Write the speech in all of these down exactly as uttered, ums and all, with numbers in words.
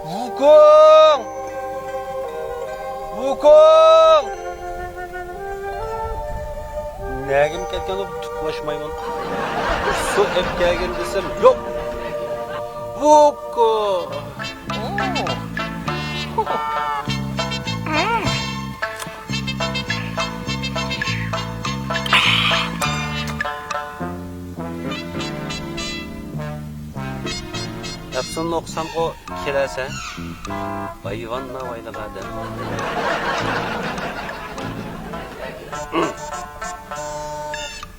ۋۇكوڭ! ۋۇكوڭ! نەگىمۇ كەتكەن بۇ تۇكلاش مايمۇن؟ سۇ ئېلىپ كەلگىن دېسەم، يوق! ۋۇكوڭ! ئەپسۇننى ئوقۇسامغۇ كېلەسەن، ھايۋاننى ئاۋايلىغا دەپ.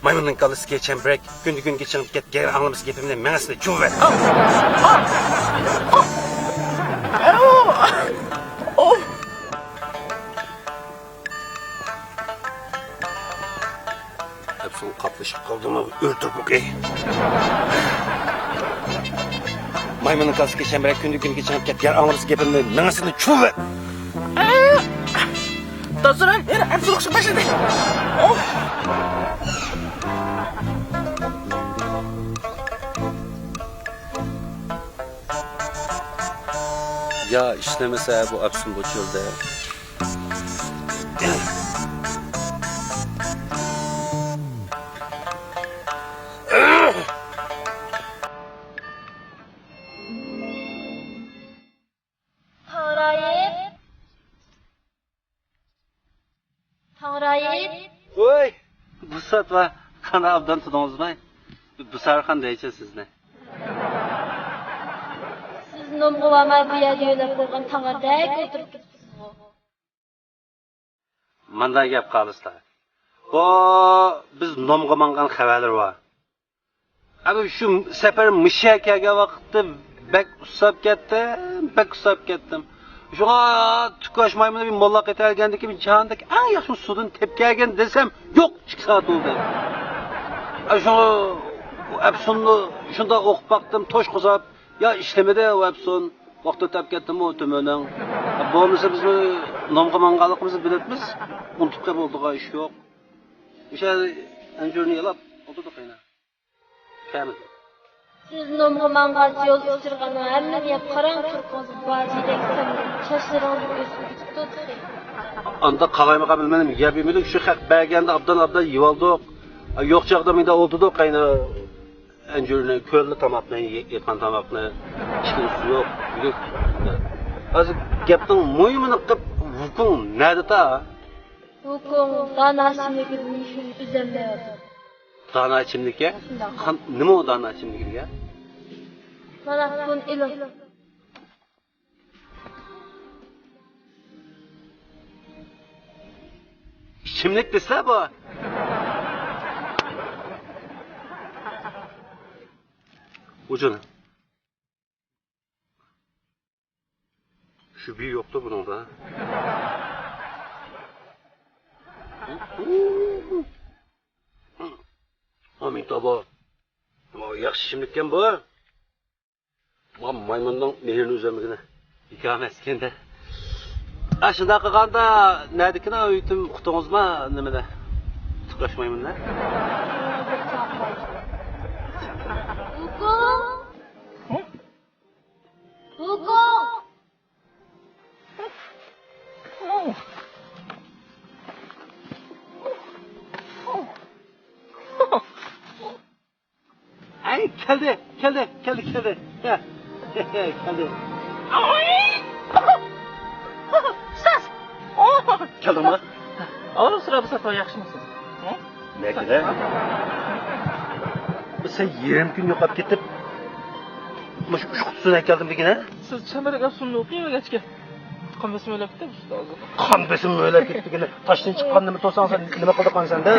مايمۇننىڭ كاللىسىگە چەمبىرەك، كۈندە كۈنگە چىڭىپ كەت، گەر ئاڭلىمىسا گېپىمنى، مېڭىسىنى چۇۋۇۋەت. ئەپسۇن قاپلىشىپ قالدىمۇ، ئۆلتۈرۈپ ئوقۇي. مايمۇننىڭ كاللىسىگە چەمبىرەك، كۈندە كۈنگە چىڭىپ كەت، گەر ئاڭلىمىسا گېپىمنى، مېڭىسىنى چۇۋۇۋەت. دادىسىنىڭ يەنە ئەپسۇن ئوقۇشقا باشلىدى. يا ئىشلىمىسە بۇ ئەپسۇن بۇ چۆلدە. تاڭرايىم! تاڭرايىم! ۋوي! بۇ ساتا كانا ئابدان تۇدۇڭىزمۇ؟ بۇسارخان دەيچۇ سىزنى. سىز نومغا بارماي بۇ يەردە يۆلەپ قويغان تاڭاردەك ئولتۇرۇپ كېتىپسىزغۇ. مانداق گەپ قالسا. بۇ بىز نومغا ماڭغان خەۋەرلىرى بار. ئەمما شۇ سەپەر مۇشۇ يەرگە كەلگەن ۋاقىتتا بەك ئۇسساپ كەتتىم، بەك ئۇسساپ كەتتىم. شۇڭا تۈكۈ ئاچمايمەن، بىر موللا قېتىۋەلگەندىن كېيىن جاھاندىكى ئەڭ ياخشى سۇدىن تېپىپ كەلگىن دېسەم، يوق، ئىككى سائەت بولدى. ئە، شۇڭا ئەپسۇننى شۇنداق ئوقۇپ باقتىم، توش قوزاپ، يا ئىشلىمىدى ئۇ ئەپسۇن. ۋاقتى ئۆتۈپ كەتتىمۇ تۆمۈرنىڭ. بولمىسا بىز نومغا ماڭغانلىقىمىزنى بىلەتمىز. ئۇنتۇپ قېلىپ بولىدىغان ئىش يوق. ئۆشە ئەنجۈرنى يالاپ ئولتۇردۇق يەنە. كەلمىدى. سىز نومغا ماڭغانچە يول ئۇچرىغاننىڭ ھەممىنى يەپ قاراڭ، تۇرقىڭىزغا باجىدەك سەمرىپ، چاچلىرىڭىزمۇ ئۆسۈپ كېتىپتۇ تېخى. ئاندا قالايمىقان بىلمىدىم، يەپ يېمىدۇق، شۇ خەق بەرگەندە ئابدان-ئابدان يېۋالدۇق. يوق چاغدا مۇندا ئولتۇردۇق، قاينا ئەنجۈرنى، كۆرلا تاماقنى، يەيدىغان تاماقنى، ئىچكىلى سۇ يوق، يۈرۈك. ھازىر گەپنىڭ مۇھىمىنى قىپ، ۋۇكۇڭ نەدە تا؟ ۋۇكۇڭ دانا ئىچىملىكىدىن ئۈزەلمەيۋاتىدۇ. دانا ئىچىملىكى؟ شۇنداق. قان-، نېمە ئۇ دانا ئىچىملىكى دېگەن؟ مانا، بۇنى ئېلىڭ. ئىچىملىك دېسىلە بۇ. ئۇجۇن. شۈبھە يوقتۇ بۇنىڭدا. ئامىن توبا. ياخشى ئىچىملىككەن بۇ. ما-، مايمۇننىڭ مېھرىنى ئۈزەلمىگىنى. بىكار ئەمەسكەندە. ئا، شۇنداق قىلغاندا، نەدىكىنا ئۆيتۈم ئۇقتىڭىزما نېمىدە؟ تۇكراش مايمۇندا. ۋۇكۇڭ! ھە؟ ۋۇكۇڭ! ئەي، كەلدى، كەلدى، كەلدى، كەلدى. ھە، كەلدى. ئۇستاز! كەلدىڭمۇ؟ ئاۋۇ سىلەر بۇ ساپا ياخشىمۇسىز؟ ھە؟ نەگىدە؟ سەن يېرىم كۈن يوقاپ كېتىپ، مۇشۇ ئۈچ قۇتىسىنى ئەكەلدىم دېگىنە؟ سىز چەمبىرەك ئەپسۇننى ئوقۇيۋەرگەچكە، قان بېسىمى ئۆرلەپ كېتىپتۇ. قان بېسىمى ئۆرلەپ كېتىپتىكىنى، تاشتىن چىققان نېمە توساڭ سەن نېمە قىلدى قان سەندە؟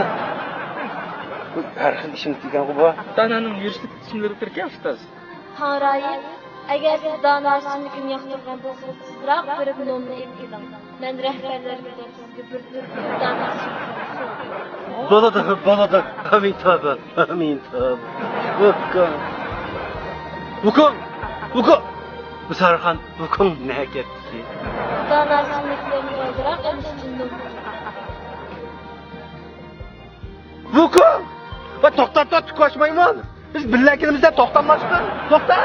بۇ ھەر خىل ئىچىملىك ئىكەنغۇ بۇ. دانانىڭ يۈرۈشلۈك ئىچىملىكلىرى كىركەن ئۇستاز. تاڭرايىم، ئەگەر سىز دانا ئىچىملىكىنى ياقتۇرغان بولسىڭىز، تېزراق بېرىپ نومنى ئېلىپ كېلىڭ. مەن رەھبەرلەرگە دەپ سىزگە بىر دۈركۈم دانا ئىچىملىكىنى سوۋغا قىلىمەن. بولىدۇ، بولىدۇ. ئامىن توبا، ئامىن توبا. ۋۇكۇڭ، ۋۇكۇڭ، ۋۇكۇڭ. بۇسارخان، ۋۇكۇڭ نەگە كەتتى؟ دانا ئىچىملىكلىرىنى ئازراق ئېلىش ئۈچۈن نومنى ئېلىپ كېلىڭ. ۋۇكۇڭ! ۋە توختا، توختا، تۇكراش مايمۇن! بىز بىللە ئەكىلىمىز دە، توختاملاشقىن! توختا!